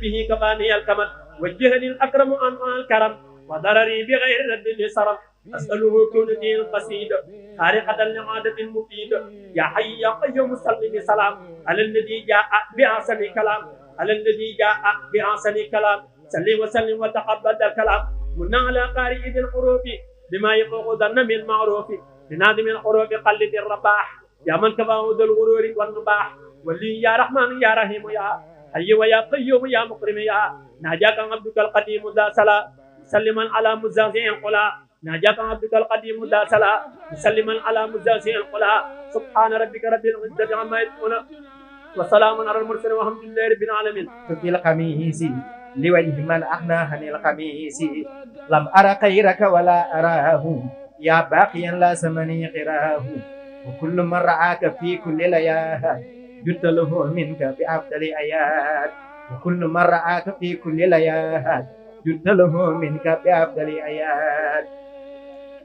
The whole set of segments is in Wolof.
به كفاني الكمد وجهني الأكرم أنواع الكرم وضرري بغير رد لسرم أسأله كونتي القصيدة خارقة لعادة مفيدة يا حي يا قيوم صل بسلام على الذي جاء بأحسن كلام على الذي جاء بأحسن كلام صل وسلم وتقبل الكلام من على قارئ الحروف بما يفوق ظن من معروف بنادم الحروف قلد الرباح يا من كفاه ذو الغرور والنباح ولي يا رحمن يا رحيم يا حي ويا قيوم يا مكرم يا ناجاك عبدك القديم ذا سلا مسلما على مزازع القلا ناجاك عبدك القديم ذا سلا مسلما على مزازع القلا سبحان ربك رب العزة عما يصفون وسلام على المرسلين والحمد لله رب العالمين. في القميص لوجه من أغنى عن القميص لم أرى خيرك ولا أراه يا باقيا لا سمني قراه وكل من رعاك في كل ليال جدت له منك بأفضل آيات وكل من رعاك في كل ليال جدت له منك بأفضل آيات.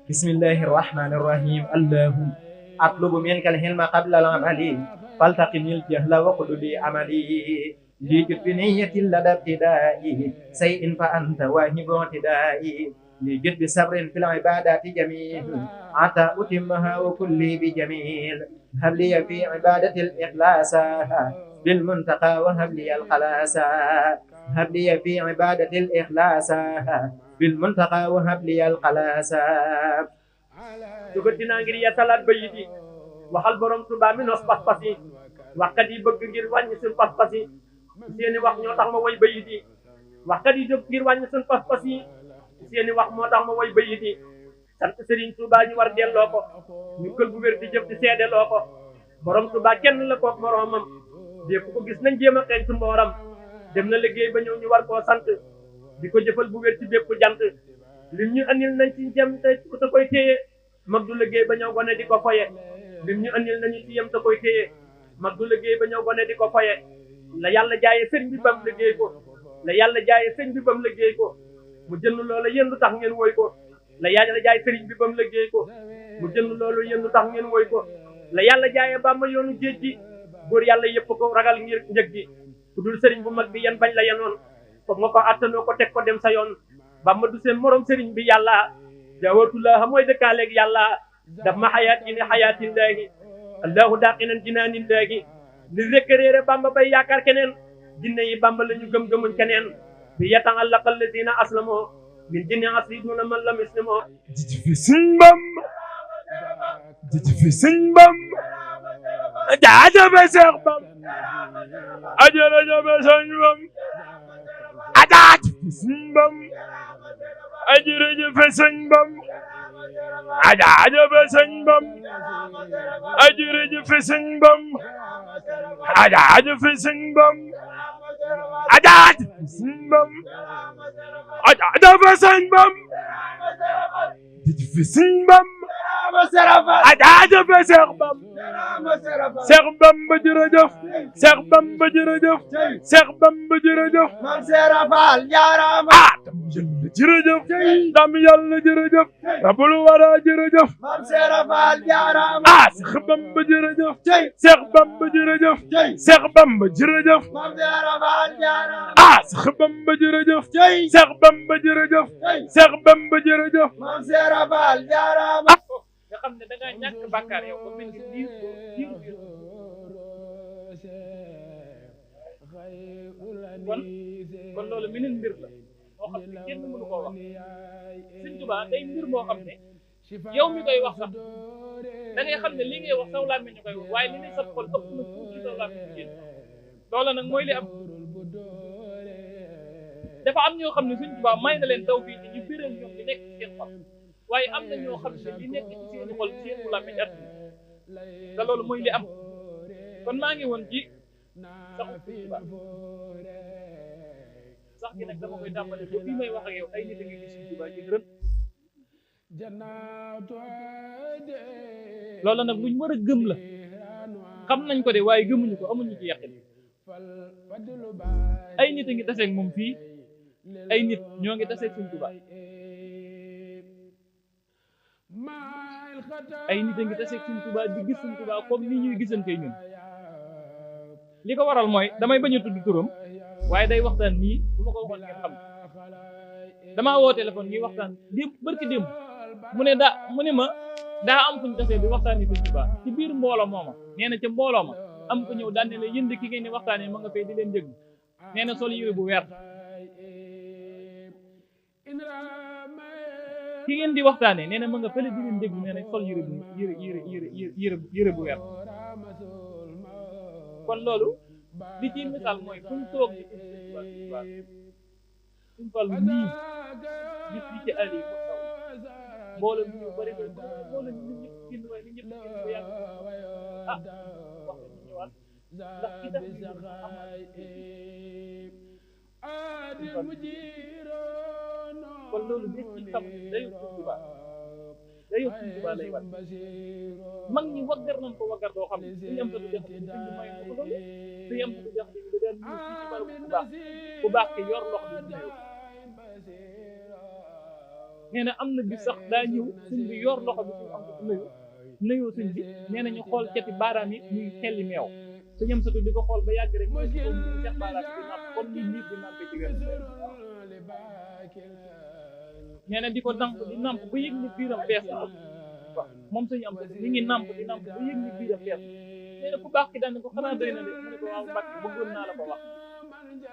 بسم الله الرحمن الرحيم. اللهم أطلب منك الحلم قبل العمل فالتقني الجهل وقل لي عملي لجد بنية لدى ابتدائي شيء فأنت واهب اعتدائي لجد بصبر في العبادات جميل حتى أتمها وكلي بجميل هب لي في عبادة الإخلاص بالمنتقى وهب لي الخلاص هب لي في عبادة الإخلاص بالمنتقى وهب لي الخلاص. dugatina ngir yeesalaat bayit yi waxal borom Tuubaa mi nos pas-pas yi waxkat yi bëgg ngir wàññi suñ pas-pas yi seeni wax ñoo tax ma woy bayit yi waxkat yi jóg ngir wàññi suñ pas-pas yi seeni wax moo tax ma woy bayit yi sant Sëriñ Tuubaa ñu war delloo ko ñu kël bu wér di jëf di seedeloo ko borom Tuubaa kenn la kook moroomam dépp ko gis nañ jéem a xeeñ su mbooram dem na liggéey ba ñëw ñu war koo sant di ko jëfal bu wér ci bépp jant lim ñu andil nañ ci jëm te koy téye mag du liggéey ba ñëw gone di ko foye lim ñu andil nañu ci yem te koy téye mag du liggéey ba ñëw gone di ko foye la yàlla jaaye sëñ bi bam liggéey ko la yàlla jaaye sëñ bi bam liggéey ko mu jënd loolu yéen lu tax ngeen woy ko la yàlla jaay sëriñ bi bam liggéey ko mu jënd loolu yéen lu tax ngeen woy ko la yàlla jaaye Bàmba yoonu géej gi góor yàlla yëpp ko ragal ngir njëg gi ku dul sëriñ bu mag bi yan bañ la yenoon foog nga ko attanoo ko teg ko dem sa yoon Bàmba du seen morom sëriñ bi yàlla jaawatullah mooy dëkkaaleeg yàlla daf ma xayaat yi ne xayaatillaahi allahu daaqinan jinaanillaahi ni rekk réere Bàmba bay yaakaar keneen jinne yi Bàmba la ñu gëm-gëmuñ keneen bi yata'allaqa alladina aslamoo min jinni asriduna man lam yuslimoo jiji fi sëñ Bamba jiji fi sëñ Bamba jaajëfe Seex Bamba ajërëjëfe sëñ Bamba ajaaj fi sëñ Bamba ajërëjëfe sëñ Bamba ajaajëfe sëñ Bamba ajërëjëfe sëñ Bamba ajaajëfe sëñ Bamba ajaajëfe sëñ Bamba ajaajëfe sëñ Bamba jiji fi sëñ Bamba ajaajëfe Seex Bamba Seex Bamba jërëjëf Seex Bamba jërëjëf Seex Bamba jërëjëf Maam Seera Faal jaaraama jërëjëf dam yàlla jërëjëf rabul wara jërëjëf Maam Seera Faal jaaraama Seex Bamba jërëjëf Seex Bamba jërëjëf Seex Bamba jërëjëf Maam Seera Faal jaaraama Seex Bamba jërëjëf Seex Bamba jërëjëf Seex Bamba jërëjëf Maam Seera Faal jaaraama nga xam ne da ngaa ñàkk bàkkaar yow ba mel ni diir kon loolu meneen mbir la moo xam ne kenn mënu koo wax Sëñ Tuubaa day mbir moo xam ne yow mi koy wax sax da ngay xam ne li ngay wax saw làmmiñ ñu koy wax waaye li ngay sab xol ëpp na tuuti saw làmmiñ ñu génn loola nag mooy li am dafa am ñoo xam ne Sëñ Tuubaa may na leen taw fii ñu biral ñoom di nekk ci seen xol waaye am na ñoo xam ne li nekk ci seen xol seen làmmiñ at te loolu mooy li am kon maa ngi woon ci saxu Sëñ Tuubaa sax gi nag dama koy tàmbale ba fii may wax ak yow ay nit a ngi gis Sëñ Tuubaa ci gërëm loolu nag luñ war a gëm la xam nañ ko de waaye gëmuñu ko amuñu ci yaqin ay nit a ngi taseeg moom fii ay nit ñoo ngi taseeg Sëñ Tuubaa ay nit a ngi taseeg Sëñ Tuubaa di gis Sëñ Tuubaa comme ni ñuy gisante ñun li ko waral mooy damay bañ a tudd turam waaye day waxtaan nii bu ma ko waxoon ngeen xam damaa woo téléphone ñuy waxtaan bërki démb mu ne ma daa am fuñ tasee di waxtaani Sëñ Tuubaa ci biir mbooloo mooma nee na ca mbooloo ma am ko ñëw daan ne la yënd ki ngeen di waxtaanee ma nga fay di leen déglu nee na sol yére bu weex ki ngeen di waxtaanee nee na ma nga fële di leen déglu nee na sol yére bu weex kon loolu li ci misaal mooy fu mu toog di suñ fal nii gis li ci ali mu taw mbooloo ñu bëri ko mbooloo ñu ñëpp génn waaye ñëpp génn ko yàgg ah wax ñu ñëwaat ndax ki tax ñu kon loolu bés ci xam dayu Sëñ Tuubaa lay wat mag ñi waggar nañ ko waggar doo xam ne suñu am satu jax suñ bi may ko loolu suñu am satu jax bi da daan ñëw fii ci barabu bu baax ke yor loxo bi nuyu nee na am na bis sax daa ñëw suñ bi yor loxo bi suñu am satu nuyu suñ bi nee na ñu xool cati baaraam yi ñuy xelli meew suñu am satu di ko xool ba yàgg rek mooy ñu seex baaraam bi di nàmp comme ni nit di nàmpe ci wér nee na di ko namp di namp ba yëg ni biiram fees na waaw moom suñu am satu mi ngi namp di namp ba yëg ni biiram fees nee na ku baax ki daan ne ko xanaa doy na de mu ne ko waaw Mbàkke bëggoon naa la ko wax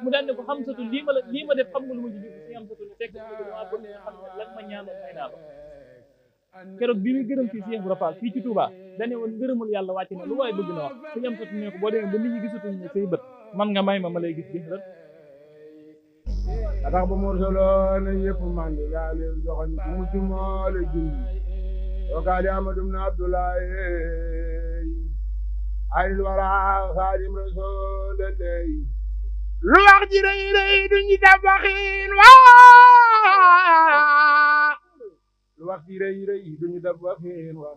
mu daan ne ko xam satu lii ma def xam nga lu ma ci jublu suñu am satu ne fekk dama bëgg nga xam ne lan ma ñaanoon may naa la keroog bi muy gërëm fii Cheikh Ibra Fall fii ci Touba dane woon ngërëmul yàlla wàcc na lu waaye bëgg na wax suñu am satu ne ko boo demee ba nit ñi gisatuñ ne say bët man nga may ma lay gis rek atax ba mursaloon yëpp man yaa leen joxoñ mucc moo la junj wakaali Amadou ibn Abdoulaye aynul wara xaadim rasul lay lu wax ji rëy rëy duñu def waxin waa lu wax ji rëy rëy duñu def waxin waa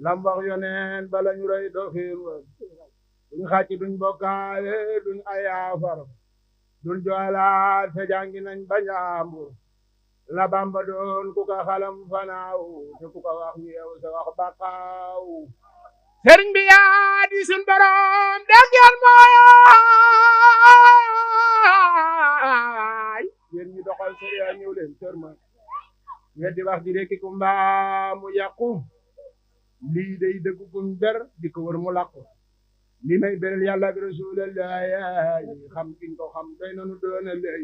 lam wax yoneen bala ñu rëy doxin wa duñ xàcc duñ bokkaale duñ ayaafar dun joolaat te jàngi nañ ba njàmbur la Bamba doon ku ko xalam fanaaw te ku ko wax ñu yeew sa wax baqaaw sëriñ bi yaa di sun borom déggal mooy yéen ñi doxal sëriya ñëw leen kër ma ngeen di wax di rekki ku mbaa mu yàqu lii day dëgg kuñ ber di ko wër mu làqu li may beral yàlla ak Rasulullah xam kiñ ko xam doy nanu doona lay